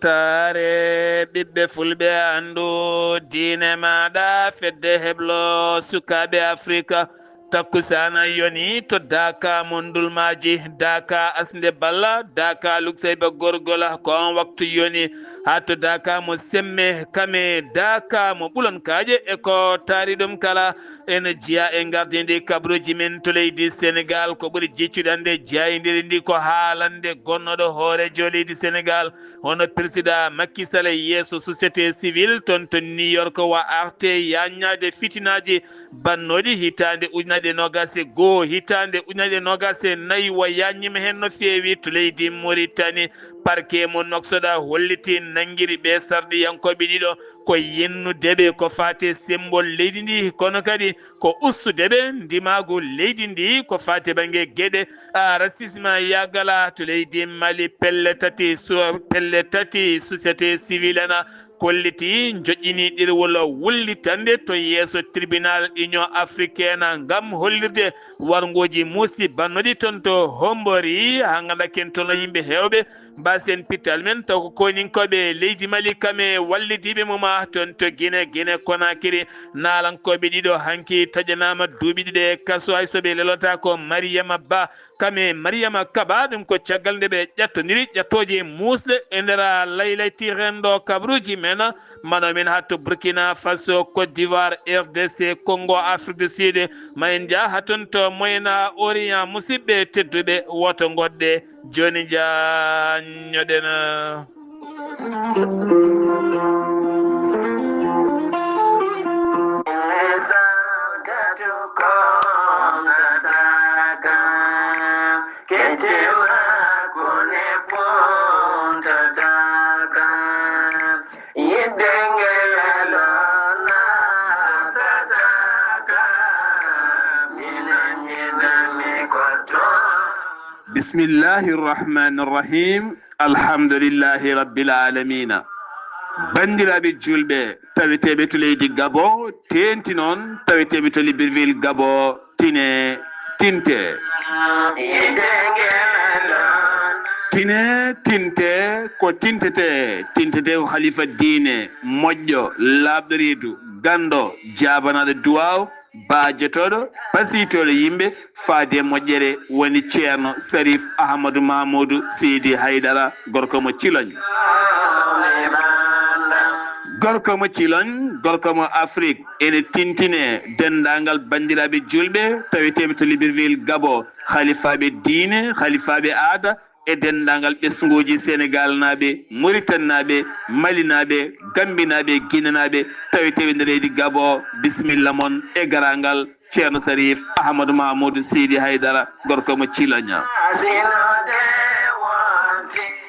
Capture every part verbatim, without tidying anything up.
Taare ɓiɓɓe fulɓe anndu diine maaɗa fedde heblo sukaaɓe Afrika. Takkusaana yoni to Daaka mo Ndulmaaji, Daaka Asnde Balla, Daaka Lukseyba Gorgola, ko on waktu yoni haa to Daaka mo Semme Kame, Daaka mo Ɓulon Kaaƴe e ko taari ɗum kala. Ene jeyaa e gardinde kabruuji men to leydi Senegaal. Ko ɓuri jiccude annde jeyaa e nder ndi ko haalande gonnooɗo hooreejo leydi Senegaal, hono Président Macky Sall, yeeso société civile toon to New York, wa arte yaññaade fitinaaji bannooɗi hitaande ujunaaje noogaas e goo, hitaande ujunaaje noogaas e nayi, wa yaññima heen no feewi to leydi Mauritanie. Parquet mo Nouakchott hollitii nanngiri ɓee sarɗiyankooɓe ɗiɗo ko yennude ɓe ko faati e semmbol leydi ndi, kono kadi ko ustude ɓe ndimaagu leydi ndi ko faati e bannge geɗe, a, racisme yagala to leydi Mali. Pelle tati su-, pelle tati société civile ena kolliti njoƴƴini ɗerwol wullitande to yeeso tribunal Union Africaine ngam hollirde warngooji muusɗi bannooɗi toon to Hombori, haa ngannda ken toon yimɓe heewɓe Mbasen pital men taw ko koninkooɓe leydi Mali kam e wallidiiɓe mum a toon to Gine, Gine Konakiri. Naalankooɓe ɗiɗo hanki taƴanaama duuɓi ɗiɗi e kaso hay so ɓe lelotaako. Mariyama Ba kam e Mariyama Kaba, ɗum ko caggal nde ɓe ƴattondiri ƴattooje muusɗe e nder laylayti renndo kabruuji men. Mano min haa to Burkina Faso, Côte d'Ivoire, R D C Congo, Afrique du Sud. Ma en njah haa toon to Moyen Orient, musidɓe tedduɓe, woto ngoɗɗe. Jooni njaanñoɗen. Bismillahi rahmani rahim. Alhamdulillahi rabbil alamina. Banndiraaɓe juulɓe, taweteeɓe to leydi Gabo, teenti noon, taweteeɓe to Libreville Gabo, tine, tinte. Tine, tinte, ko tintete, tintete ko halifa diine, moƴƴo, laaɓɗo reedu, ganndo, jaabanaaɗo duwaaw, baajotooɗo, pasitooɗo yimɓe, faade e moƴƴere woni Ceerno Sarif Ahmadu Mahmuudu Seydi Haydara, gorko mo Ciloñ. Gorko mo Ciloñ, gorko mo Afrik, ene tintine denndaangal banndiraaɓe juulɓe taweteeɓe to Libreville Gabo, halifaaɓe diine, halifaaɓe aada, e denndaangal ɓesnguuji Senegaalnaaɓe, Muritaninaaɓe, Malinaaɓe, Gambinaaɓe, Ginenaaɓe, taweteeɓe nder leydi Gabo, bisimilla mon e garaangal Ceerno Sarif Ahmadu Mahmuudu Seydi Haydara, gorko mo Ciloña.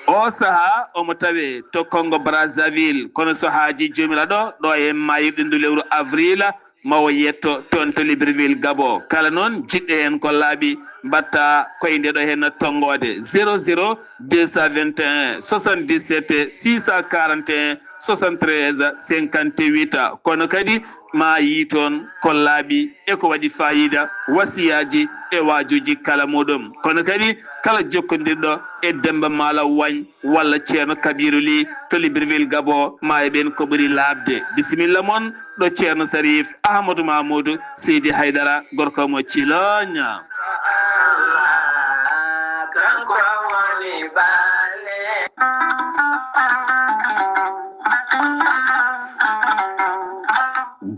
Oo sahaa omo tawee to Congo Brazzaville, kono so haajii Joomiraaɗo ɗo e maayirɗe ndu lewru avril, ma o yetto toon to Libreville Gabo. Kala noon jiɗɗo heen ko laaɓi, mbaɗta koye nde ɗo heen tonngoode, zéro zéro deux cent vingt et un soixante-dix-sept six cent quarante et un soixante-treize cinquante-huit. Kono kadi ma yii toon ko laaɓi e ko waɗi faayiida, wasiyaaji e waajuuji kala muuɗum. Kono kadi kala jokkondirɗo e Demmba Maalaw Wañ walla Ceerno Kabiiru Lih to Libreville Gabo, ma e ɓeen ko ɓuri laaɓde. Bisimilla mon ɗo Ceerno Sarif Ahmadu Mahmuudu Seydi Haydara, gorko mo Ciloña.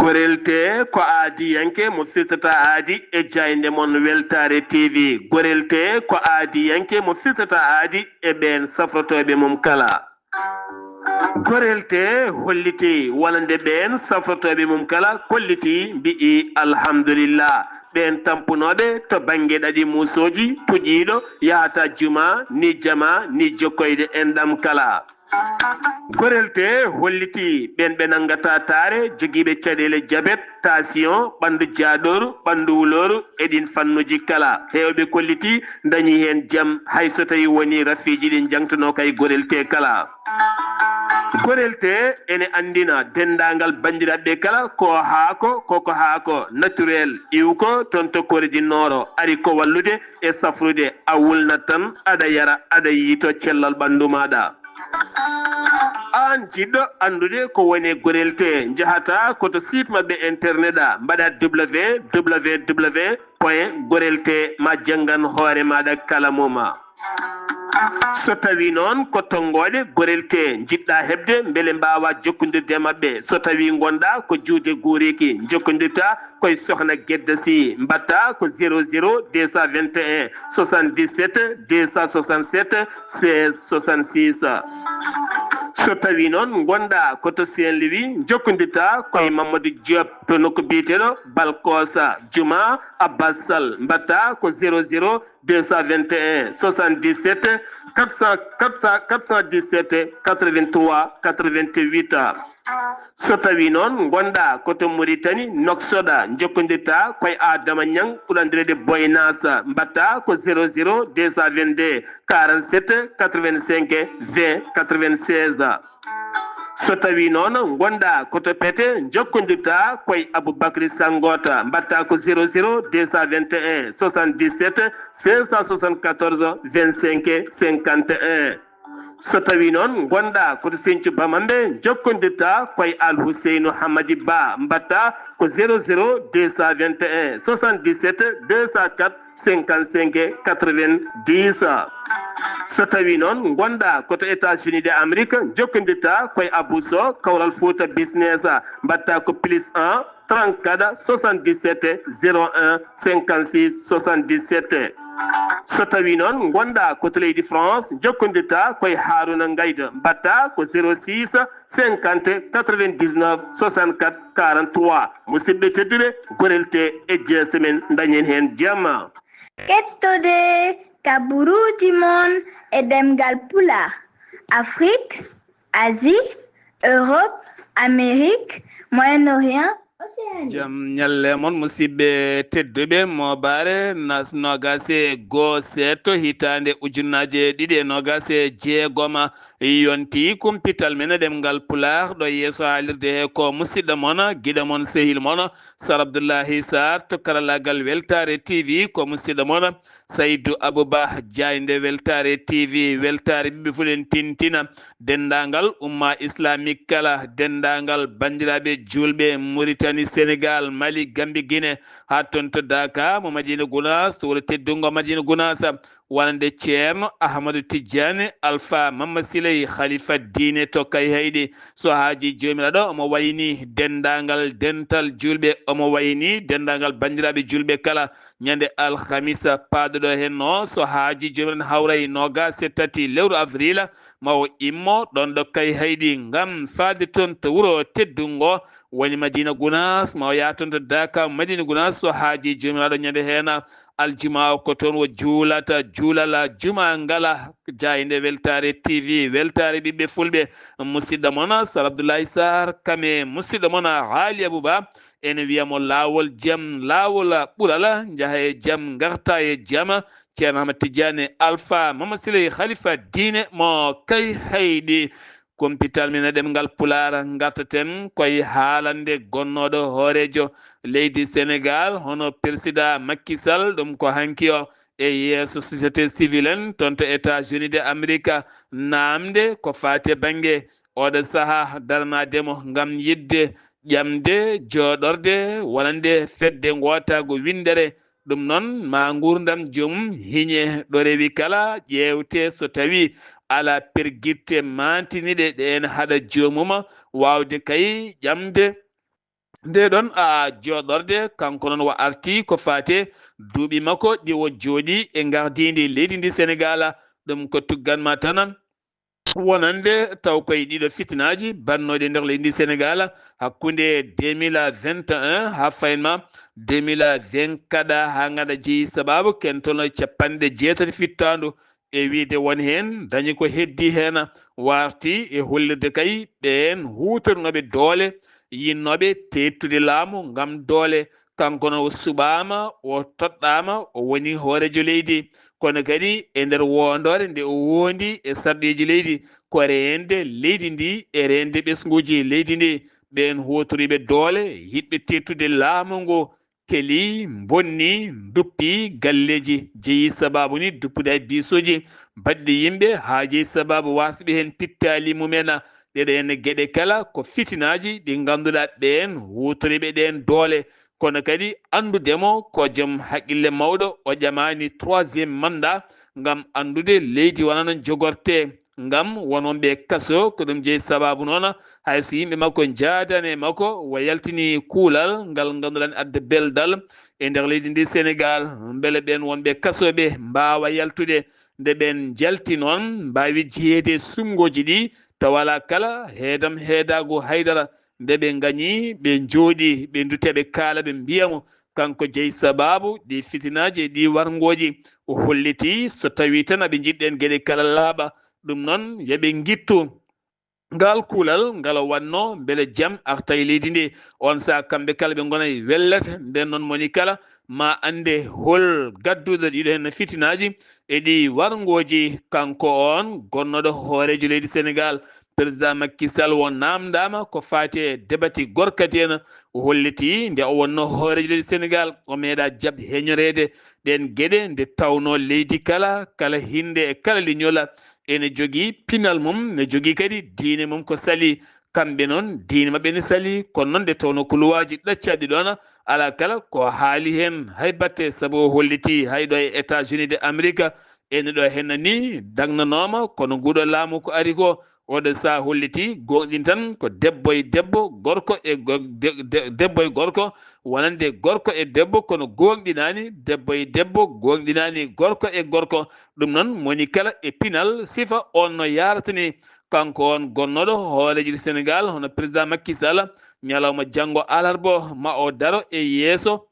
Gorel tee ko aadiyanke mo firtata aadi e jaaynde mon Weltaare T V. Gorel tee ko aadiyanke mo firtata aadi e ɓeen safrotooɓe mum kala. Gorel tee hollitii wonande ɓeen safrotooɓe mum kala kollitii, mbi'i alhamdulillah. Ɓeen tampunooɓe to bannge ɗaɗi muusooji, puƴiiɗo yahata juma, ni jama, ni jokkoyde enɗam kala. Gorel tee hollitii ɓeen ɓe nanngataa taare, jogiiɓe caɗeele jabet, taasiyoŋ, ɓanndu jaaɗooru, ɓanndu wulooru e ɗiin fannuuji kala. Heewɓe kollitii ndañii heen jam, hay so tawii wonii rafiiji ɗi njaŋtunoo kay gorel tee kala. Gorel tee ene anndina denndaangal banndiraaɓe kala ko haako, koko haako naturel, iwko toon to Kore du Nord, ari ko wallude e safrude, a wulnat tan, aɗa yara, aɗa yiytoo cellal ɓanndu maaɗa. An jiɗɗo anndude ko woni gorelte, njahata ko to site maɓɓe internet a, mbaɗa www point gorelte ma janngan hoore maɗa kala moma. So tawi noon ko tonngooɗe gorelte njiɗɗa heɓde mbele mbaawa jokkondirde e maɓɓe, so tawi ngonɗa ko juude guuriki, jokkondirta koye Sohna Gedda Sy, mbaɗta ko zéro zéro deux cent vingt et un soixante-dix-sept deux cent soixante-sept seize soixante-six. So tawi noon ngonɗa ko to Saint-Louis, jokkondirta koye Mamadou Diop to nokku biyeteeɗo Balkosa Juma Abbas Sall, mbaɗta ko zéro zéro deux cent vingt et un soixante-dix-sept quatre cent quatre cent quatre cent dix-sept quatre-vingt-trois quatre-vingt-huit. So tawi noon ngonɗa ko to Mauritanie, noksoɗa, jokkondirta koye Adama Niang ɓurɗo anndireede Boy Nas, mbaɗta ko zéro zéro deux cent vingt-deux quarante-sept quatre-vingt-cinq vingt quatre-vingt-seize. So tawi noon ngonɗa ko to Pete, jokkondirta koye Aboubacry Sangota, mbaɗta ko zéro zéro deux cent vingt et un soixante-dix-sept cinq cent soixante-quatorze vingt-cinq cinquante et un. So tawi noon ngonɗa ko to Sinthiou Bamambé, jokkondirta koye Al Housseynou Hamadi Ba, mbaɗta ko zéro zéro deux cent vingt et un soixante-dix-sept deux cent quatre cinquante-cinq quatre-vingt-dix. So tawi noon ngonɗa ko to États-Unis de Amérique, jokkondirta koye Abou Sow, Kawral Fouta Business, mbaɗta ko plus un trente-quatre soixante-dix-sept zéro un cinquante-six soixante-dix-sept. So tawi noon ngonɗa ko to leydi France, jokkondirta koye Harouna Ngayda, mbaɗta ko zéro six cinquante quatre-vingt-dix-neuf soixante-quatre quarante-trois. Musidɓe tedduɓe, gorelte e jeese men, dañen heen jamma. Kettode kaburuuji mon e ɗemngal Pulaar, Afrik, Asie, Europe, Amérique, Moyen-Orient, Océanie. Jam ñalle mon, musidɓe tedduɓe, mooɓaare nas-, noogaas e goo seeɗto hitaande ujunnaaje ɗiɗi e noogaas e jeegom. Yonti kumpital men e ɗemngal Pulaar ɗo yeeso haalirde he ko musidɗo mon, giɗo mon, sehil mon, Sar Abdullahi Sarr to karallaagal Weltaare T V, ko musidɗo mon, Saydu Abouba, jaaynde Weltaare T V, weltaare ɓiɓɓe fulɓe tintina, denndaangal umma islamique kala, denndaangal banndiraaɓe juulɓe Mauritanie, Sénégal, Mali, Gambie, Guinée, haa toon to Dakar, mo Madina Gounass, to wuro teddungo Madina Gounass, wonande Ceerno Ahmadu Tijjaani Alfa Mamma Siley, Khalifa diine to Kayhayɗi. So haajii Joomiraaɗo, omo wayi ni denndaangal dental juulɓe, omo wayi ni denndaangal banndiraaɓe juulɓe kala. Ñande alhamisa paaɗo ɗo heen no, so haajii Joomiraaɗo, hawray noogaas e tati lewru avril, ma o immo ɗoon ɗo Kayhayɗi ngam faade toon to wuro teddungo woni Madina Gounass, ma o yaha toon to Dakar Madina Gounass, so haajii Joomiraaɗo, ñande heen aljuma o ko toon o juulata juulal juma ngala. Jaaynde Weltaare T V, weltaare ɓiɓɓe fulɓe, musidɗo mon Sar Abdoulaye Sarr, kam e musidɗo mon Haali Abouba, ene wiya mo laawol jam, laawol ɓural, njaha e jam, ngarta e jam. Ceerno Ahmad Tidiane Alpha Mama Siley, Khalifa diine mo Kayhayɗi. Kumpital men e ɗemngal Pulaar, ngartaten koye haalande gonnooɗo hooreejo leydi Senegaal, hono Persidaa Makki Sall, ɗum ko hanki o e yeeso société civile en toon to États-Unis de Amerika, naamnde ko faati e bannge oɗo sahaa daranaade mo ngam yiɗde ƴamde jooɗorde wonande fedde ngootaagu winndere. Ɗum noon, ma nguurndam joomum hiñe ɗo rewi kala, ƴeewte so tawii alaa pergitte maantiniiɗe ɗe ene haɗa joomum waawde kay ƴamde nde ɗon a jooɗorde. Kanko noon o arti ko faati e duuɓi makko ɗi o jooɗii e ngardiindi leydi ndi Senegaal. Ɗum ko tuggan ma tan wonande taw koye ɗiɗo fitinaaji bannooɗi e nder leydi ndi Senegaal, hakkunde deux mille vingt et un haa fayin ma deux mille vingt-quatre, haa ngannda jeyi sabaabu kentol capanɗe jeetati fittaandu, e wiyde won heen dañi ko heddii heen, warti e hollirde kay ɓeen huutornooɓe doole, yiɗnooɓe teettude laamu ngam doole. Kanko noon o suɓaama, o toɗɗaama, o woni hooreejo leydi. Kono kadi e nder woondoore nde o wondi e sarɗiiji leydi, ko reende leydi ndi e reende ɓesnguuji leydi ndi. Ɓeen huutoriiɓe doole, yiɗɓe teettude laamu ngu, keli, mbonni, nduppi galleeji, jeyi sabaabu ni duppude e biisuuji baɗɗi yimɓe, haa jeyi sabaabu waasɓe heen pittaali mumen. Ɗeɗo henne geɗe kala ko fitinaaji ɗi ngannduɗaa ɓeen huutoriiɓe ɗeen doole, kono kadi anndude mo ko joom haqqille mawɗo, o ƴamaani troisième mandat ngam anndude leydi wona no jogortee, ngam won wonɓe e kaso. Ko ɗum jeyi sabaabu noon, hay so yimɓe makko njaadaani e makko, o yaltini kuulal ngal ngannduɗaa ne adda beldal e nder leydi ndi Senegaal, mbele ɓeen wonɓe kasooɓe mbaawa yaltude. Nde ɓeen njalti noon, mbaawi jeyeede e suɓngooji ɗi, tawa alaa kala heedam heedaagu haydara. Nde ɓe ngañi, ɓe njooɗi, ɓe ndutte, ɓe kaala, ɓe mbiya mo, kanko jeyi sabaabu ɗi fitinaaji e ɗi warngooji. O holliti so tawii tan aɓe njiɗi ɗeen geɗe kala laaɓa, ɗum noon yo ɓe ngittu ngaal kuulal ngal o waɗnoo mbele jam arta e leydi ndi. Oon sahaa kamɓe kala ɓe ngona e wellet. Ndeen noon, moni kala ma annde hol gadduɗo ɗiɗo heen fitinaaji e ɗi warngooji. Kanko oon gonnooɗo hooreejo leydi Senegaal, Président Macky Sall, o naamndaama ko faati e debati gorkati en. O holliti nde o wonnoo hooreejo leydi Senegaal, o meeɗaa jaɓ heñoreede ɗeen geɗe, nde tawnoo leydi kala, kala hinnde e kala leñol ene jogii pinal mum, ne jogii kadi diine mum ko salii. Kamɓe noon, diine maɓɓe ne salii, kono noon nde tawnoo ko luwaaji ɗaccaaɗi ɗoon, alaa kala ko haali heen hay batte, sabu o holliti hay ɗo e États-Unis de Amérique, ene ɗo heen ni dagnanooma, kono nguuɗo laamu ko ari ko, oɗo sahaa holliti, gooŋɗin tan ko debbo e debbo, gorko e go-, de-, de-, debbo e gorko, wonande gorko e debbo, kono gooŋɗinaani debbo e debbo, gooŋɗinaani gorko e gorko. Ɗum noon, moni kala e pinal sifa oon no yaaratani. Kanko oon gonnooɗo hooreejo Senegaal, hono Président Macky Sall, ñalawma janngo alarba o, ma o daro e yeeso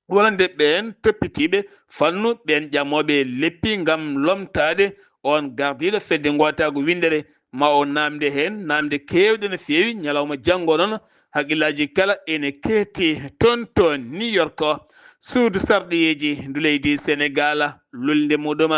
wonande ɓeen toppitiiɓe fannu, ɓeen ƴamooɓe leppi ngam lomtaade oon gardiiɗo fedde ngootaagu winndere, ma o naamnde heen naamnde keewɗe no feewi. Ñalawma janngo noon, hakkillaaji kala ene keetti toon to New York, suudu sarɗiyeeji ndu leydi Senegaal, lulnde muɗum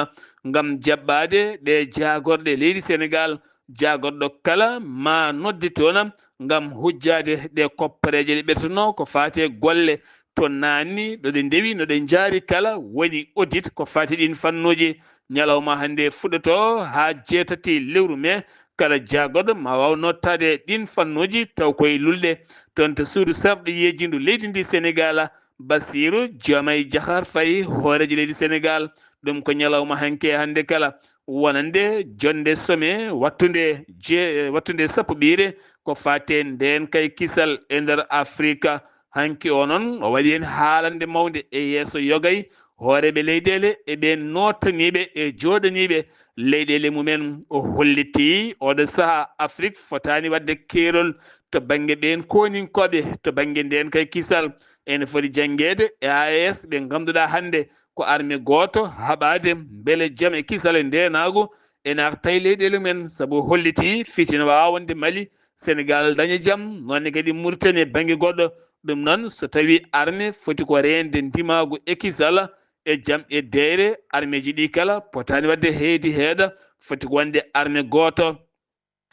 ngam jaɓɓaade ɗe jaagorɗe leydi Senegaal. Jaagorɗo kala ma nodde toon ngam hujjaade ɗe koppareeje ɗe ɓertunoo ko faati e golle to naanni, ɗo ɗe ndewi, no ɗe njaari kala, woni audit ko faati ɗiin fannuuji. Ñalawma hannde fuɗɗoto haa jeetati lewru mee, kala jaagorɗo ma waaw nottaade ɗiin fannuuji taw koye lulnde toon to suudu sarɗiyeeji ndu leydi ndi Senegaal. Bassirou Diomaye Diakhar Faye, hooreejo leydi Senegaal, ɗum ko ñalawma hanki e hannde kala, wonande jonnde sommet wattunde je-, wattunde sappo ɓiire ko faati e ndeenka e kisal e nder Afrika. Hanki o noon, o waɗi heen haalannde mawnde e yeeso yogay hooreeɓe leyɗeele e ɓeen noottaniiɓe e jooɗaniiɓe leyɗeele mumen. O holliti oɗo sahaa Afrik fotaani waɗde keerol to bannge ɓeen kooninkooɓe, to bannge ndeenka e kisal. Ene foti janngeede e A E S ɓe ngannduɗaa hannde ko arme gooto haɓaade mbele jam e kisal e ndeenaagu ene arta e leyɗeele men, sabu holliti fitina waawaa wonde Mali, Senegaal daña jam, noon ne kadi Muritani e bannge goɗɗo. Ɗum noon, so tawii arme foti ko reende ndimaagu e kisal e jam e deeyre, armeeji ɗi kala potaani waɗde heedi heeda, foti ko wonde arme gooto.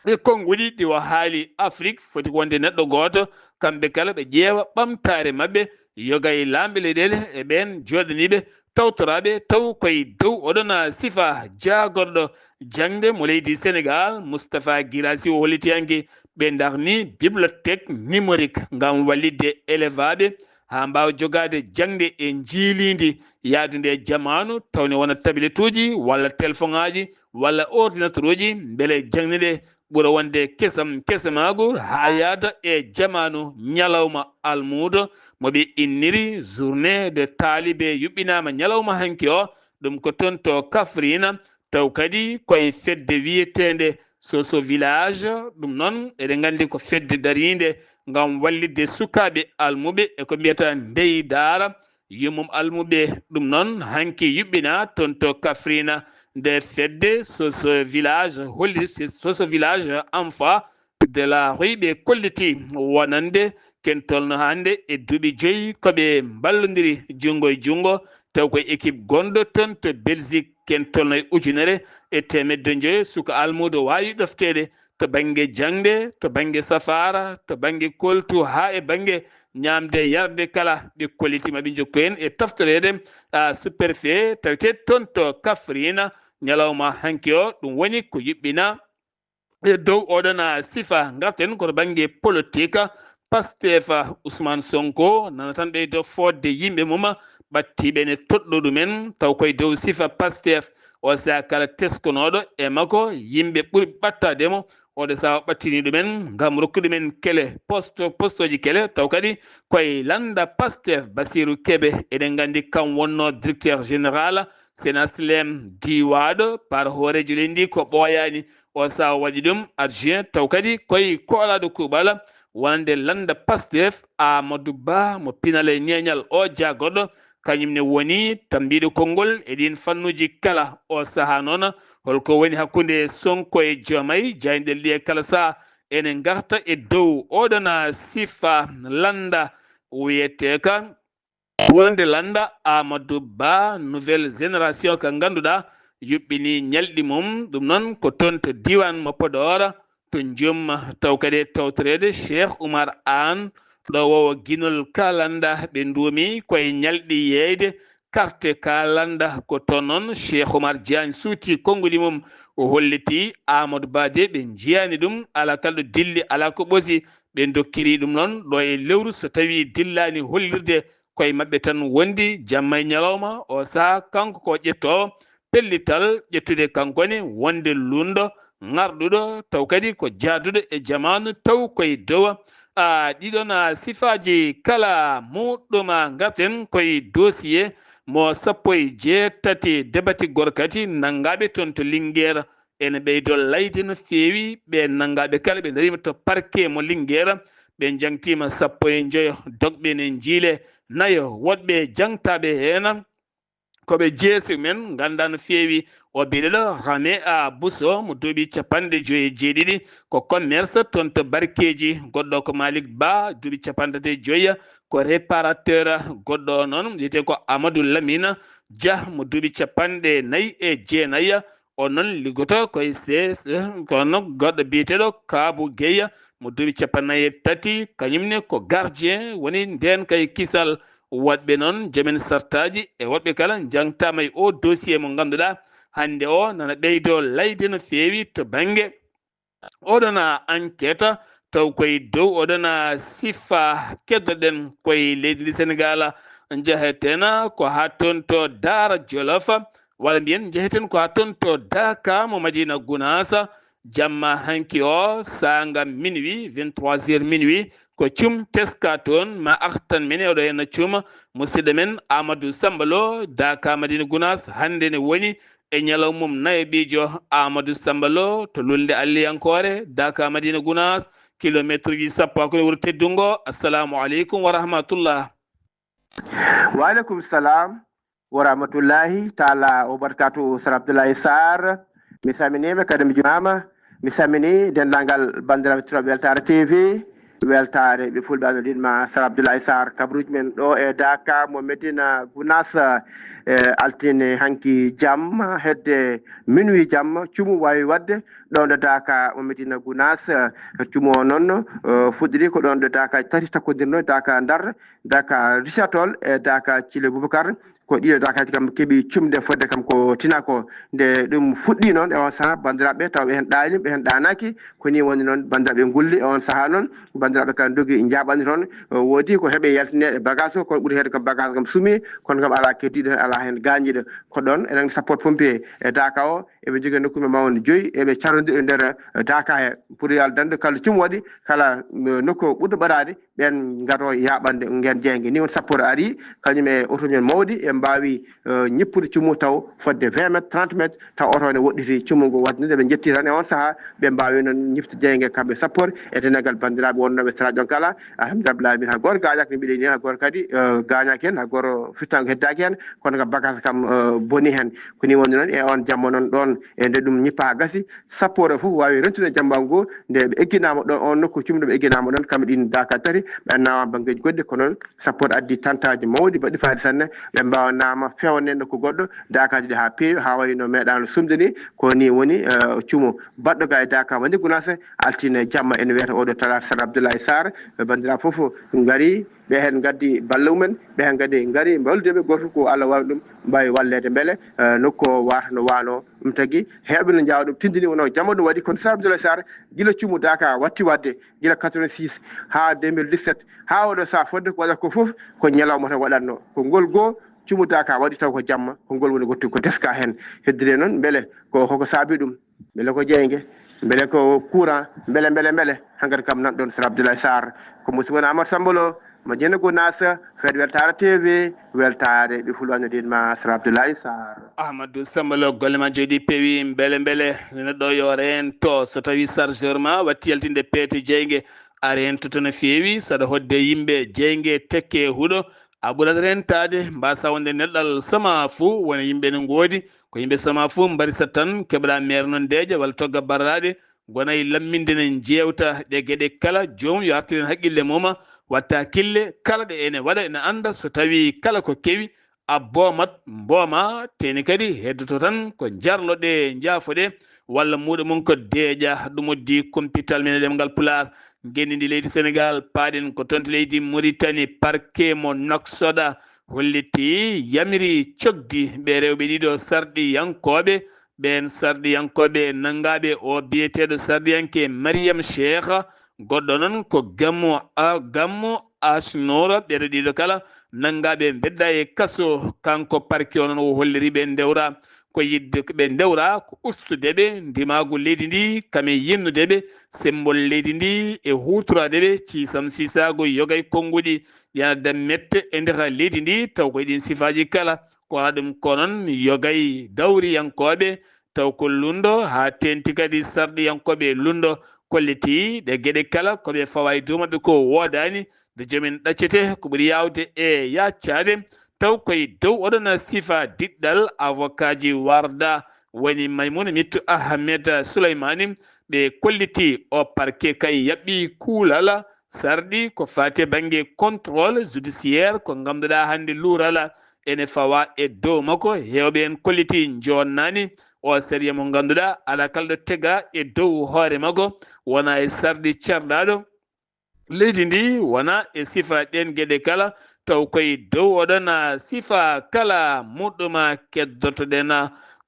E konnguɗi ɗi o haali Afrik foti ko wonde neɗɗo gooto, kamɓe kala ɓe ƴeewa ɓamtaare maɓɓe, yoga e laamɓe leyɗeele e ɓeen jooɗaniiɓe tawtoraaɓe taw koye dow oɗon sifa jaagorɗo jaŋde mo leydi Senegaal, Moustapha Guirassy, o holliti hanki ɓe ndarni bibliothèque numérique ngam wallitde élève aɓe haa mbaawa jogaade jaŋde e njiiliindi yahdunde e jamaanu, tawde wona tabletuuji walla telefoŋaaji walla ordinateuruuji, mbele jaŋde nde ɓura wonde kesam kesamaagu haa yahda e jamaanu. Ñalawma almuudo mo ɓe inniri journée de taalibe yuɓɓinaama ñalawma hanki o, ɗum ko toon to Kafrine, taw kadi koye fedde wiyeteende Soso Village. Ɗum noon, eɗen nganndi ko fedde dariinde ngam wallitde sukaaɓe almuɓe e ko mbiyata ndey daara, yummum almuɓe. Ɗum noon, hanki yuɓɓina toon to Kafrine, nde fedde Soso Village holli, Soso Village enfant de la rue ɓe kolliti wonande ken tolno hannde e duuɓi joyi ko ɓe mballondiri junngo e junngo, taw ko équipe gonɗo toon to Belgique, ken tolno e ujunere e teemedde joyi suka almuudo waawi ɗofteede to bannge jaŋde, to bannge safaara, to bannge koltu, haa e bannge ñaamde yarde kala. Ɓe kolliti ma ɓe njokku en e taftoreede, a, sous-préfet tawetee toon to Kafrine ñalawma hanki o. Ɗum woni ko yuɓɓina E dow oɗon sifa, ngarten ko to bannge politik. Pastef, Ousmane Sonko nana tan ɓeydo fodde yimɓe mum ɓattiiɓe ne toɗɗo ɗumen, taw koye dow sifa Pastef. O saha kala teskonooɗo e makko, yimɓe ɓuri ɓattaade mo, oɗo saha o ɓattini ɗumen ngam rokkude ɗumen kele, poste, postoji kele, taw kadi koye lannda Pastef. Bassirou Kébé, eɗen nganndi kam wonno directeur général Senaslem, diwaaɗo par hooreejo leydi ndi ko ɓooyaani. O saha waɗi ɗum adjoint, taw kadi koye koolaaɗo kuuɓal wonande lannda Pastef, Amadou Ba mo pinal e ñeeñal o jagorɗo, kañum ne woni tambiiɗo konngol e ɗiin fannuuji kala. O saha noon, holko woni hakkunde Sonko e Diomaye? Jaaynɗe ɗe kala saha ene ngarta e dow oɗon sifa lannda wiyetee ka wonande lannda Amadou Ba nouvelle génération ka ngannduɗaa yuɓɓini ñalɗi mum. Ɗum noon ko toon to diiwaan mo Podor, to Njum, taw kadi e tawtoreede Cheikh Oumar Anne, ɗo wowo ginol ka lannda ɓe nduumi koye ñalɗi yeeyde karte ka lannda. Ko toon noon Cheikh Oumar Diagne suuti konnguli mum, o holliti Amadou Ba de ɓe njiyaani ɗum, alaa kala ɗo dilli, alaa ko ɓoosi. Ɓe ndokkiri ɗum noon ɗo e lewru, so tawii dillaani hollirde koye maɓɓe tan wondi jamma e ñalawma. O saha kanko ko ƴettoowo pellital ƴettude kanko ne wonde luulndo ŋarɗuɗo, taw kadi ko jaaduɗo e jamaanu, taw koye dow, a, ɗiɗon, a, sifaaji kala muɗɗum. A, ngarten koye dossier mo sappo e jeetati debati gorkati nanngaaɓe toon to Linguère. Ene ɓeydo layde no feewi. Ɓe nanngaaɓe kala ɓe ndariima to parquet mo Linguère, ɓe njaŋtiima sappo e njoyo, dogɓe ne njiile nayo, woɗɓe jaŋtaaɓe heen ko ɓe jeesi men nganndaa no feewi. O biyeteeɗo Rame A Bousso mo duuɓi capanɗe joyi e jeeɗiɗi, ko commerce toon to Barkeeji. Goɗɗo ko Malick Ba, duuɓi capanɗe tati e joyi, ko réparateur. Goɗɗo o noon wiyetee ko Amadou Lamine Dia mo duuɓi capanɗe nayi e jeenayi. O noon liggoto koye C S E, kono goɗɗo biyeteeɗo Kaabu Gueye mo duuɓi capanɗe nayi e tati, kañum ne ko gardien woni ndeen kay kisal. Woɗɓe noon, joomen sartaaji e woɗɓe kala njaŋtaama e o dossier mo ngannduɗaa hannde o nana ɓeydo layde no feewi to bannge oɗon enquête, taw koye dow oɗon sifa. Keddoɗen koye leydi ndi Senegal, njaheten ko haa toon to Daara Jolof, walla mbiyen njaheten ko haa toon to Daaka mo Madina Gunaas. Jamma hanki o, saanga minuit, vingt-trois heures minuit, ko cum teska toon, ma artan men e oɗo henna cum. Musidɗo men Amadou Samba Lo, Daaka Madina Gunaas, hannde ne woni e ñalawma mum nayaɓiijo. Amadou Samba Lo to Lulnde Alliyankoore, Daaka Madina Gunaas, kilometre uji sappo hakkunde wuro teddungo. Assalamu aleykum wa rahmatullah. Wa aleykum salam wa rahmatullahi taala wa barakatuhu, Sar Abdoulaye Sarr. Mi salminiima kadi mi juuraama. Mi salmini denndaangal banndiraaɓe hettinooɓe Weltaare T V. Weltaare ɓe fulɓe, ano ɗin ma Sar Abdoulaye Sarr, kabaruuji men ɗo e Daaka mo Medina Gunaas, e altine hanki jamma, hedde minuit jamma, cumu waawi waɗde ɗo nde Daaka mo Medina Gunaas. Cumu o noon, eh, fuɗɗiri ko ɗo nde Daaka tati takkondirno, Daaka Ndar, Daaka Richard Toll e Daaka Thillé Boubacar. Ko ɗiɗo daakaaji kam keɓi cumde fodde kam ko tina ko. Nde ɗum fuɗɗi noon e on sahaa, banndiraaɓe taw ɓe heen ɗaani, ɓe heen ɗaanaaki. Ko nii woni noon, banndiraaɓe ngulli e on sahaa noon. Banndiraaɓe kala ndogi njaaɓani toon. Woodi ko heɓe yaltineede bagage o, kono ɓuri heewde kam bagage kam sumi, kono kam alaa keddiiɗo heen, alaa heen gaañiiɗo. Ko ɗoon enen sapeurs pompiers e Daaka o, eɓe njogii nokkuuji mawnɗi joyi, eɓe carondiri e nder Daaka he. Pour yo Allah danndu kala cumu waɗi, kala, eh, nokku ɓurɗo ɓadaade, ɓeen ngaroo yaaɓande ngeen jeynge. Nii woni sappoore arii, kañum e oto mum en mawɗi, ɓe mbaawi, eh, ñippude cumu taw fodde vingt mètres, trente mètres, taw oto o ne woɗɗiti cumu ngu waɗde. Nde ɓe njetti tan e on sahaa, ɓe mbaawi noon ñifde jeynge kamɓe sappoore e denndaangal banndiraaɓe wonnooɓe saraaji ɗon kala. Alhamdulillah, min haa gooto gaañaaki no mbiɗen nii, haa gooto kadi, eh, gaañaaki heen, haa gooto fittaango heddaaki heen, kono kam bagage kam, eh, boni heen. Ko nii woni noon e on jamma noon ɗoon e nde ɗum ñippaa gasi, sappoore fof waawi rentude jamba ngu, nde ɓe egginaama ɗo, on nokku cumɗo ɓe egginaama ɗon, kamɓe ɗin daaka tati, ɓe annama banngeeji goɗɗi, kono noon sappoore addi tantaaji mawɗi, mbaɗɗi fayida sanne, ɓe mbaawanaama feewde nokku goɗɗo, daakaaji ɗi haa peewi, haa wayi no meeɗaano sumde ni. Ko ni woni, eh, cumo baɗɗo ga e daaka wonde Gunaas, altine jamma ene wiyata oɗo talaata Sar Abdoulaye Sarr, ɓe banndiraaɓe fof ngari, ɓe heen ngaddi balle mumen, ɓe heen kadi ngari mballudde ɓe, gooto ko Allah wawi ɗum, mbaawi walleede mbele, eh, nokku o waata no waano ɗum Tagi heewɓe no njaawa ɗum, tindini wonno jamma ɗum waɗi, kono Sir Abdoulaye Sarr gila cumudaaka watti waɗde, gila quatre-vingt-six haa deux mille dix-sept, haa oɗo sahaa fodde ko waɗata ko fof ko ñalawma tan waɗatno. Ko ngol goo cumudaaka waɗi taw ko jamma, ko ngol woni wottu ko teska heen. Heddire noon, mbele ko hoko saabi ɗum? Mbele ko jeynge? Mbele ko courant? Mbele, mbele, mbele? Hankadi kam nan ɗoon Sir Abdoulaye Sarr. Ko musiɗɗo mon Amadou Samba Lo, mo Jeene Gunaas, fed weltaare T V, weltaare ɓe fulɓe no ɗin ma Sir Abdoulaye Sarr. Ahmadou Samba Lo, golle ma jooɗi peewi, mbele, mbele, neɗɗo yo reento, so tawi chargeur ma watti yaltinde peete jeynge, a reentoto no feewi, saɗa hodde yimɓe jeynge tekke huɗo, a ɓurat reentaade, mbasa wonde neɗɗal sama fuu, wona yimɓe no ngoodi, ko yimɓe sama fuu mbarisa tan, keɓɗa meer noon deeƴa walla togga barraaɗe, gona e lamminde ne njeewta ɗe geɗe kala, joomum yo artiren haqqille mum, watta kille kala ɗe ene waɗa, ene annda so tawi kala ko kewi, abbo mat mbooma, teni kadi heddoto tan ko jarlo ɗe, njaafo ɗe, walla muuɗo mum ko deeƴa. Ɗum uddi kumpital men e ɗemngal Pulaar, ngenndi ndi leydi Senegaal, paaɗen ko toon to leydi Muritani, parquet mo Nouakchott holliti, yamiri cogdi ɓe rewɓe ɗiɗo sarɗiyankooɓe, ɓeen sarɗiyankooɓe nanngaaɓe o biyeteeɗo sarɗiyanke Mariam Cheikh, goɗɗo noon ko Gammu, a, Gammu Asnoura, ɓeeɗo ɗiɗo kala nanngaaɓe mbedda e kaso. Kanko parquet o noon o holliri ɓe ndewra ko yiɗde, ɓe ndewra ko ustude ɓe ndimaagu leydi ndi, kam e yinnude ɓe sembol leydi ndi e huutoraade ɓe ciisam siisaagu yogay konnguɗi yana dammette e nder leydi ndi, taw ko e ɗin sifaaji kala. Ko waɗa ɗum ko noon yogay dawriyankooɓe, taw ko lunndo, haa teenti kadi sarɗiyankooɓe lunndo, kolliti ɗe geɗe kala ko ɓe fawa e dow maɓɓe ko woodaani, nde joomin ɗaccete ko ɓuri yaawde e yaccaade, taw koye dow oɗon sifa diɗɗal avocatji Warda woni Maimouna Mittu Ahmed Souleymani, ɓe kolliti o parquet kay yaɓɓi kuulal sarɗi ko faati e bannge contrôle judiciaire ko ngannduɗaa hannde luural ene fawa e dow makko. Heewɓe en kolliti njonnaani o sariya mo ngannduɗaa alaa kala ɗo tega e dow hoore makko, wona e sarɗi carɗaaɗo leydi ndi, wona e sifa ɗeen geɗe kala, taw koye dow oɗon sifa kala muɗɗuma keddotoɗen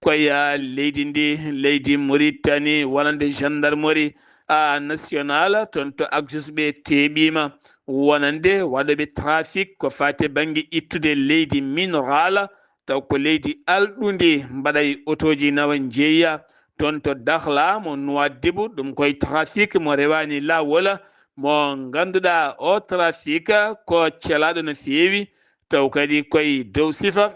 koye leydi ndi, leydi Muritani, wonande gendarmerie a national, toon to Agsus ɓe teeɓiima wonande waɗooɓe trafic ko faati e bannge ittude leydi mineral, taw ko leydi alɗundi, mbaɗa e otooji nawa njeeya toon to Dakhla mo Nouadhibou, ɗum koye trafic mo rewaani laawol, mo ngannduɗaa o trafic ko celaaɗo no feewi, taw kadi koye dow sifa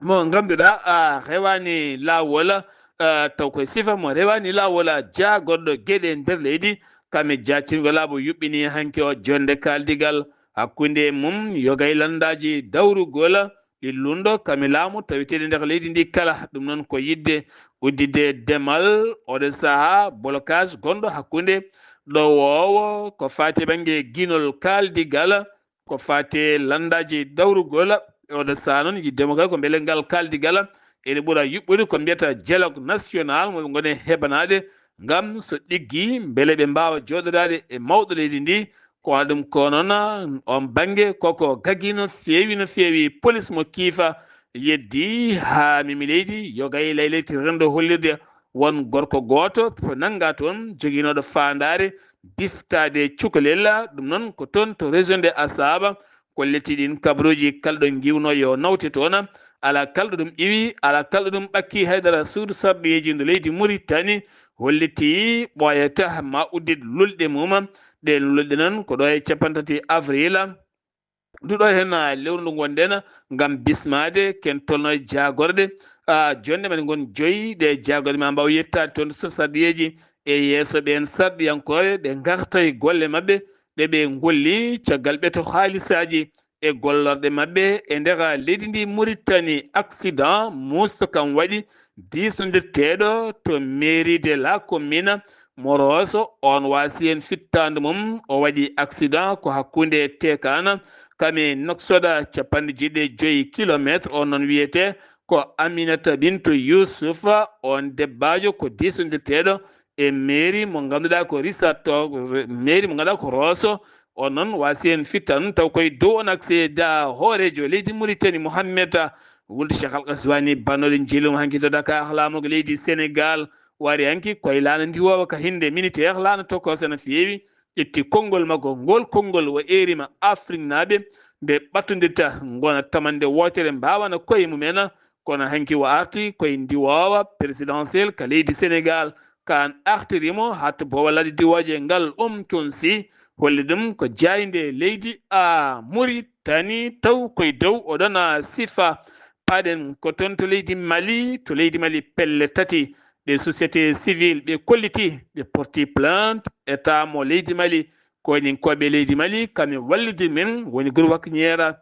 mo ngannduɗaa a rewaani laawol, a, taw koye sifa mo rewaani laawol, a, jaagorɗo geɗe nder leydi, kam e jaactingol laaɓo yuɓɓini hanki o jonnde kaaldigal hakkunde mum yogay lanndaaji dawrugol ɗi lunndo kam e laamu taweteeɗi nder leydi ndi kala. Ɗum noon ko yiɗde udditde demal oɗo sahaa, blocage gonɗo hakkunde ɗowoowo ko faati e bannge ginol kaaldigal, ko faati e lanndaaji dawrugol. Oɗo sahaa noon yiɗde mo kay ko mbele ngal kaaldigal ene ɓura yuɓɓude ko mbiyata dialogue national mo ɓe ngoni heɓanaade, ngam so ɗiggi mbele ɓe mbaawa jooɗodaade e mawɗo leydi ndi. Ko waɗa ɗum ko noon, on bannge koko gagii no feewi, no feewi. Police mo Kiifa yeddi haa Mimi Leydi, yogay layliti renndo hollirde won gorko gooto to nannga toon, joginooɗo faandaare diftaade cukalel. Ɗum noon ko toon to région de Asaba, kolliti ɗin kabaruuji, kala ɗo ngiwno yo nawte toon. Alaa kala ɗo ɗum iwi, alaa kala ɗo ɗum ɓakki, haydara suudu sarɗiyeeji ndu leydi Muritani holliti ɓooyata ma uddit lulɗe mum. Ɗeen lulɗe noon ko ɗo e cappanɗe tati avril. Ndu ɗo heen lewru ndu ngonɗen ngam bismaade ken tolno e jaagorɗe. A, jonde mbaɗe ngon joyi ɗe jaagorɗe ma mbaaw yettaade toon to suudu sarɗiyeeji e yeeso ɓeen sarɗiyankooɓe ɓe ngarta e golle maɓɓe ɗe ɓe ngolli caggal ɓeto haalisaaji e gollorɗe maɓɓe e nder leydi ndi Muritani. Accident muusto kam waɗi diisondirteeɗo to mairie de la commune mo Rosso. On waasi heen fittaandu mum, o waɗi accident ko hakkunde Tekana kam e Nouakchott, cappanɗe jeeɗiɗi e joyi kilometre. On noon wiyetee ko Aminata Bintu Yusuf, on debbaajo ko diisondirteeɗo e mairie mo ngannduɗaa ko Risa to, mairie mo ngannduɗaa ko Rosso. On noon waasi heen fittaandu taw koye dow on accès da hooreejo leydi Muritani Mohammed Wulde Cheikh Al Ghazouani, bannoɗen jeelum hanki to Dakar, laamorgo leydi Sénégal wari hanki koye laana ndiwoowa ka hinde militaire, laana tokoosa no feewi, ƴetti konngol makko. Ngol konngol o eerima Afriknaaɓe nde ɓattondirta ngona tamande wootere, mbaawana koye mumen. Kono hanki o arti koye ndiwoowa présidentiel ka leydi Sénégal. Kaan artirimo haa to boowal ladde diwooje ngal, um tun si holli ɗum ko jaaynde leydi a Mauritanie, taw koye dow oɗon a sifa. Paɗen ko toon to leydi Mali, to leydi Mali pelle tati ɗe société civile ɓe kolliti, ɓe porti plainte état mo leydi Mali, koyninkooɓe leydi Mali, kamɓe wallidi min woni groupe wakñeera.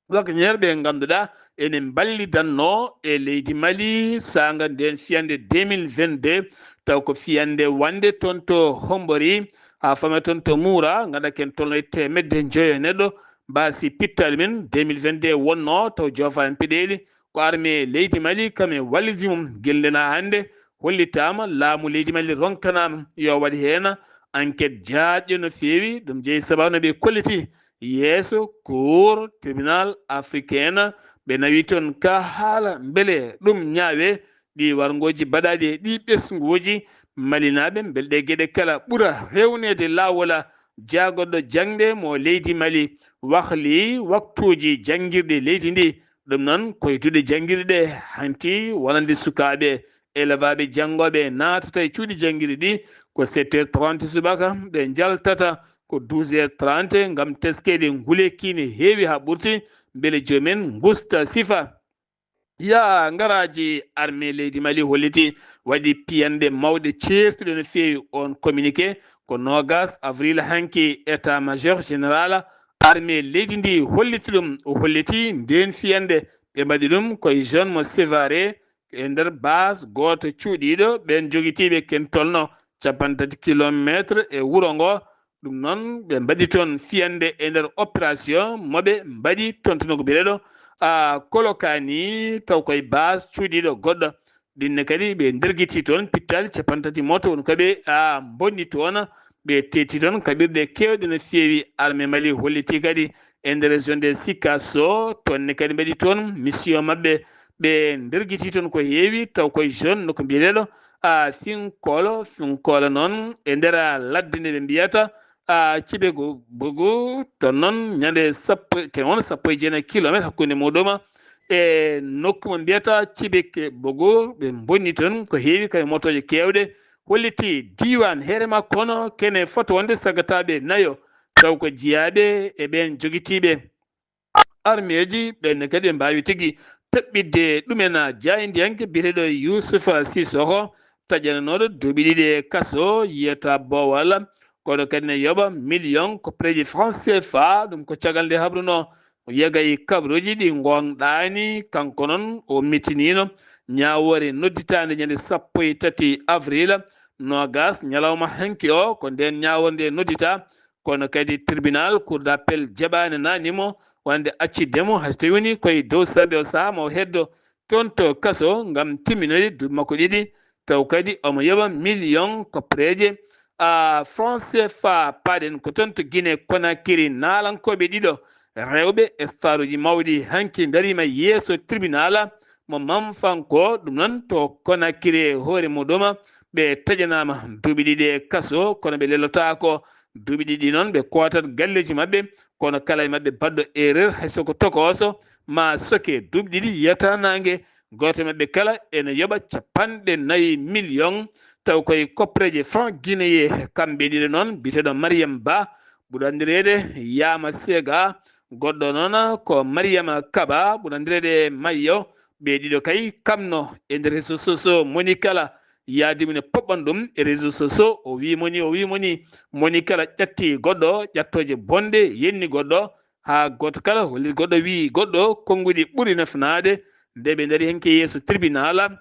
Wakñeer ɓe ngannduɗaa ene mballidanno e leydi Mali saanga nden fiyande deux mille vingt-deux, taw ko fiyande wande toon to Hombori, haa fama toon to Muura, ngannda ken tolno e teemedde njoyo neɗɗo, mbasi pittal min deux mille vingt-deux wonno, taw joofa en peɗeeli, ko armée leydi Mali, kam e wallidi mum, gilɗen haa hannde, hollitaama laamu leydi Mali ronkanaama yo waɗ heen enquête jaajɗo no feewi, ɗum jeyi sababu no ɓe kolliti yeeso Cour tribunal africain, ɓe nawi toon ka haala mbele ɗum ñaawe ɗi warngooji baɗaaɗi e ɗi ɓesnguuji Malinaaɓe, mbele ɗe geɗe kala ɓura rewneede laawola jaagoɗɗo jaŋde mo leydi Mali, wahli waktuuji janngirɗi leydi ndi. Ɗum noon koye duɗe janngirɗi ɗe hanti wonande sukaaɓe, elevaaɓe janngooɓe naatata e cuuɗi janngirɗi ɗi ko sept heures trente subaka, ɓe njaltata ko douze heures trente ngam teskeede ngule kiine heewi haa ɓurti, mbele joomen ngusta sifa. Ya ngaraaji armée leydi Mali holliti waɗi piyanɗe mawɗe ceertuɗe no feewi. On communiqué ko noogas avril hanki, état major général armée leydi ndi holliti ɗum. O holliti ndeen fiyanɗe ɓe mbaɗi ɗum koye zone mo Sévaré, e nder base gooto cuuɗiiɗo ɓeen jogitiiɓe ken tolno cappanɗe tati kilometre e wuro ngo. Ɗum noon ɓe mbaɗi toon fiyanɗe e nder opération mo ɓe mbaɗi toon tono ko biyeteeɗo a Kolokani, taw koye base cuuɗiiɗo goɗɗo. Ɗinne kadi ɓe ndergiti toon pittal cappanɗe tati moto woni ko ɓe a mbonni toon. Ɓe teeti toon kaɓirɗe keewɗe no feewi. Armée Mali holliti kadi e nder région de Sikasso, toon ne kadi mbaɗi toon mission maɓɓe. Ɓe ndergiti toon ko heewi, taw koye zone no ko mbiyeteeɗo a Finkolo. Finkolo noon e nder ladde nde ɓe mbiyata a Cibe Go-, Bogo, toon noon ñande sappo, ke won sappo e jeenayi kilometre hakkunde muɗum e nokku mo mbiyata Cibe ke Bogo. Ɓe mbonni toon ko heewi kay motooje keewɗe, holliti diiwaan heere makko, kono kene fota wonde sagataaɓe nayo, taw ko jiyaaɓe e ɓeen jogitiiɓe armeeji, ɓeen ne kadi ɓe mbaawi tigi toɓɓitde ɗumen. Jaayndiyanke biyeteeɗo Yuusufa Sisoko, taƴananooɗo duuɓi ɗiɗi e kaso, yiyata boowal, kono kadi ne yoɓa million ko preeji franc C F A, ɗum ko caggal nde habrunoo. O yagay kabaruuji ɗi ngoongɗaani, kanko noon o ummitiniino ñaawoore nodditaande ñande sappo e tati avril, noogas, ñalawma hanki o, ko ndeen ñaawoore nde nodditaa, kono kadi tribunal, cour d'appel, jaɓaani naatni mo, wonande accidde mo, hay so tawii woni koye dow sarɗi o sahaa mo heddo toon to kaso ngam timminoyde duuɓi makko ɗiɗi, taw kadi omo yoɓa million ko preeje a franc C F A. Paɗen ko toon to Guinée Conakry, naalankooɓe ɗiɗo rewɓe e staruuji mawɗi hanki ndariima yeeso tribunal mo Mamfanko, ɗum noon to Conakry e hoore muɗum, ɓe taƴanaama duuɓi ɗiɗi e kaso, kono ɓe lelotaako. Duuɓi ɗiɗi noon ɓe kootat galleeji maɓɓe, kono kala e maɓɓe baɗɗo erreur, hay so ko tokooso, ma soke duuɓi ɗiɗi yiyata naange. Gooto e maɓɓe kala ene yoɓa cappanɗe nayi million, taw koye koppereeje franc guinéen. Kamɓe ɗiɗo noon, biyeteeɗo Mariam Ba, ɓuri anndireede Yaama Sega, goɗɗo noon ko Mariama Kaba, ɓuri anndireede Mayyo. Ɓe ɗiɗo kay kamno e nder réseaux sociaux, moni kala yaadi mum e poɓɓan ɗum e réseaux sociaux, o wii moni, o wii moni, moni kala ƴatti goɗɗo, ƴattooje bonɗe yenni goɗɗo, haa gooto kala holli goɗɗo, wii goɗɗo, konnguɗi ɓuri nafnaade. Nde ɓe ndari henke yeeso tribunal,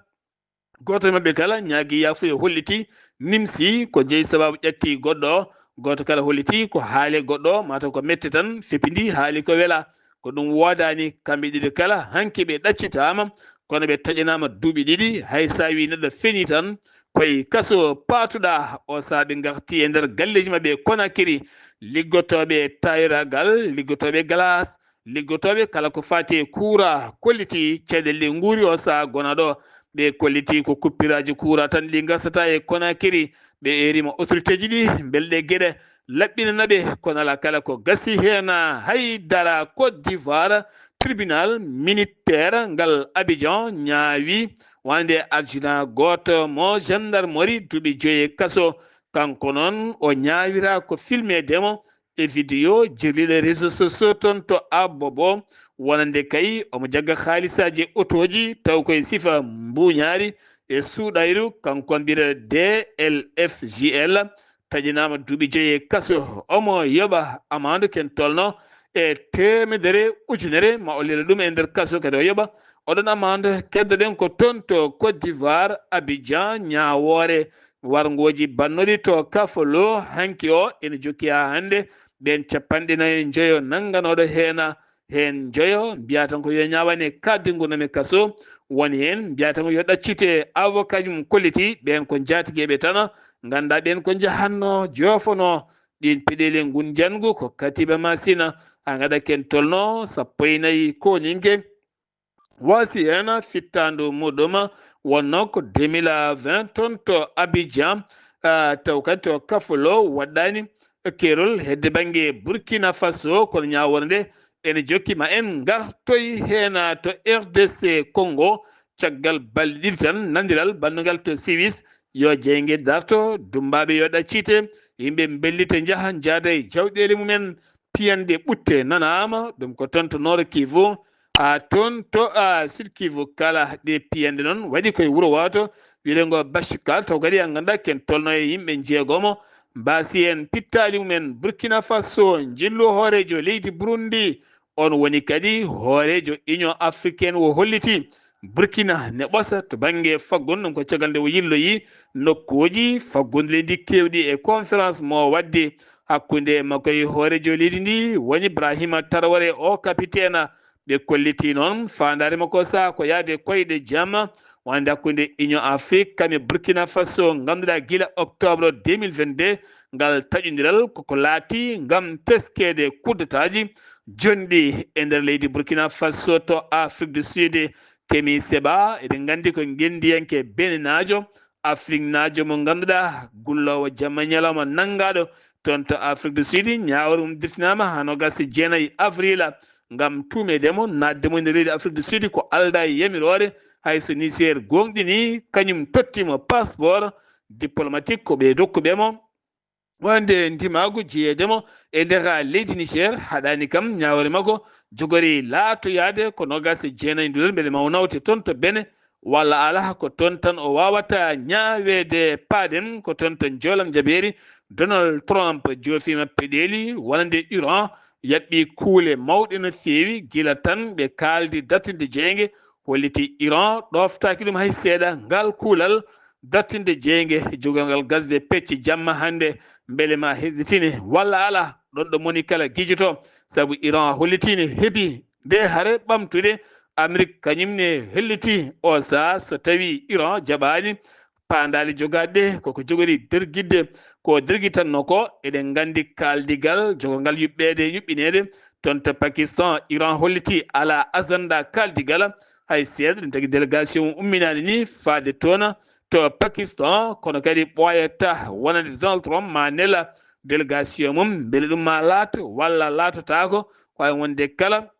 gooto e maɓɓe kala ñaagi yaafuya, holliti, nimsi ko jeyi sababu ƴatti goɗɗo, gooto kala holliti ko haale goɗɗo, mataw ko mette tan fepindi, haali ko wela. Ko ɗum woodaani, kamɓe ɗiɗo kala hanki ɓe ɗaccitaama, kono ɓe taƴanaama duuɓi ɗiɗi, hay so a wii neɗɗo fenii tan, koye kaso paatuɗaa. O sahaa ɓe ngarti e nder galleeji maɓɓe Conakry, liggotooɓe taayragal, liggotooɓe glace, liggotooɓe kala ko faati e kuura kolliti caɗeele nguuri o sahaa gona ɗo. Ɓe kolliti ko kuppiraaji kuura tan ɗi gasata e Konakiri. Ɓe erima autorité ji ɗi mbele ɗe geɗe laɓɓinana ɓe, kono alaa kala ko gasi heen. Hay dara Côte d'Ivoire, tribunal militaire ngal Abidjan ñaawi wonde adjudant gooto mo gendarmerie duuɓi joyi e kaso. Kanko noon o ñaawira ko filmeede mo e vidéo jirliiɗo réseaux sociaux toon to Abobo, wonande kay omo jagga haalisaaji e otooji taw koye sifa mbuuñaari e suuɗayru, kanko mbiyetee D L F J L, taƴinaama duuɓi joyi e kaso. Omo yoɓa amande ken tolno e teemedere ujunere, ma o lelo ɗum e nder kaso kadi o yoɓa. Oɗon amande keddoɗen ko toon to Côte d'Ivoire, Abidjan, ñaawoore warngooji bannoɗi to Kafolo hanki o ene jokki haa hannde. Ɓeen capanɗe nayi e njoyo nannganooɗo heen, heen njoyo mbiya tan ko yo ñaawani e kaddingu nami kaso, woni heen mbiya tan ko yo ɗaccite. Avocat ji mum kolliti ɓeen ko njaatigeeɓe tan, nganndaa ɓeen ko njahatno joofono ɗiin peɗeeli e ngun njanngu ko katiba masina. A ngaɗa ken tolno sappo e nayi koninke wasi heen fittaandu muɗum wonno ko deux mille vingt toon to Abidjan, ah, taw kadi to Kafolo waɗɗaani keerol hedde bannge Burkina Faso, kono ñaawoore nde ene jokki. Ma en ngartoy heen to R D C Congo, caggal balɗe ɗiɗi tan, nandiral bannungal to Siwis, yo jeynge darto, dummbaaɓe yo ɗaccite, yimɓe mbellita, njaha njaada e jawɗeele mumen, piyanɗe ɓutte nanaama, ɗum ko toon to Nord Kivu, a toon to, a, Sud Kivu kala. Ɗe piyanɗe noon waɗi koye wuro waato wiyetengo Bashikal, taw kadi a nganndaa ken tolno e yimɓe njeegomo mbaasi en pittaali mumen. Burkina Faso, njillu hooreejo leydi Burundi, on woni kadi hooreejo Union Africaine, o holliti Burkina ne ɓosa to bannge faggudu, ɗum ko caggal nde o yilloyi nokkuuji faggudu leydi keewɗi e conférence mo waɗde hakkunde makko e hooreejo leydi ndi woni Ibrahima Traoré, o kapiteena. Ɓe kolliti noon faandaare makko saha ko yahde koyɗe jamma, wonande hakkunde Union Afrique kam e Burkina Faso, ngannduɗaa gila octobre deux mille vingt-deux, ngal taƴondiral koko laati ngam teskeede kuddataaji jonɗi e nder leydi Burkina Faso to Afrique du Sud. Kemi Seba, eɗen nganndi ko ngenndiyanke Beninaajo, Afriknaajo mo ngannduɗaa gulloowo jamma ñalawma nanngaaɗo toon to Afrique du Sud. Ñaawre mum dirtinaama haa noogaas e jeenayi avril ngam tuumeede mo naatde mo e nder leydi Afrique du Sud ko aldaa e yamiroore, hay so Niger goongɗini, kañum totti mo passeport diplomatique ko ɓe dokkuɓe mo. Wonande ndimaagu jeyeede mo e nder leydi Niger, haɗaani kam ñaawre makko jogori laatoyaade ko noogaas e jeenayi nduɗon, mbele ma o nawte toon to Benin walla alaa, ko toon tan o waawata ñaaweede. Paaɗen ko toon to njoolam jabeeri. Donald Trump joofiima peɗeeli wonande Iran, yaɓɓi kuule mawɗe no feewi, gila tan ɓe kaaldi dartinde jeynge, holliti Iran ɗooftaaki ɗum hay seeɗa. Ngal kuulal dartinde jeynge, jogorgal gasde pecce jamma hannde, mbele ma hesɗitine walla alaa, ɗoon ɗo moni kala gijoto, sabu Iran hollitiino heɓi nde hare ɓamtude. Amérique kañum ne helliti o saha so tawi Iran jaɓaani paandaale jogaaɗe ɗe, koko jogori dergidde, ko dergitanno ko. Eɗen nganndi kaaldigal jogorgal yuɓɓeede, yuɓɓineede toon to Pakistan, Iran holliti alaa agenda kaaldigal hay seeɗa. Ɗum tagi délégation mum umminaani ni faade toon to Pakistan, kono kadi ɓooyata wonande Donald Trump ma nela délégation mum, mbele ɗum ma laat walla laatotaako, ko hay wonde kala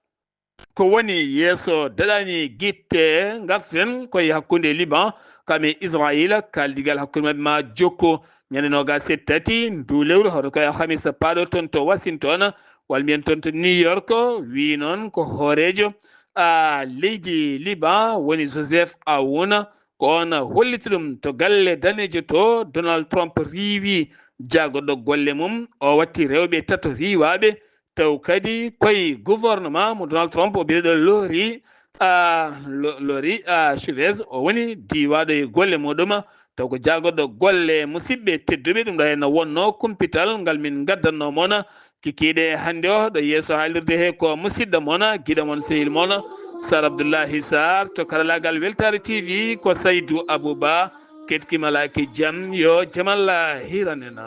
ko woni yeeso daɗani gitte. Ngarten koye hakkunde Liban kam e Israila, kaaldigal hakkunde maɓɓe ma jokko ñande noogaas e tati ndu lewru, hoto koye alhamisa paaɗo toon to Washington, walla mbiyen toon to New York, wi noon ko hooreejo, a, leydi Liban woni Joseph Aoun, ko on holliti ɗum to galle daneejo to. Donald Trump riiwi jaagoɗo golle mum, o watti rewɓe tato riiwaaɓe, taw kadi koye gouvernement mo Donald Trump o biyeteeɗo Lori, a, Lo-, Lori, a, Chavez, o woni diiwaaɗo e golle muɗum, taw ko jaagoɗo golle. Musidɓe tedduɓe, ɗum ɗo henna wonno kumpital ngal min ngaddanno mon. Kikiiɗe hannde o ɗo yeeso haalirde he ko musidɗo mon, giɗo mon, sehil mon, Sar Abdoullahi Sarr. To karalaagal Weltaare T V ko Saydou Abouba. Keɗkimalaaki jam, yo jam Allah hiran en.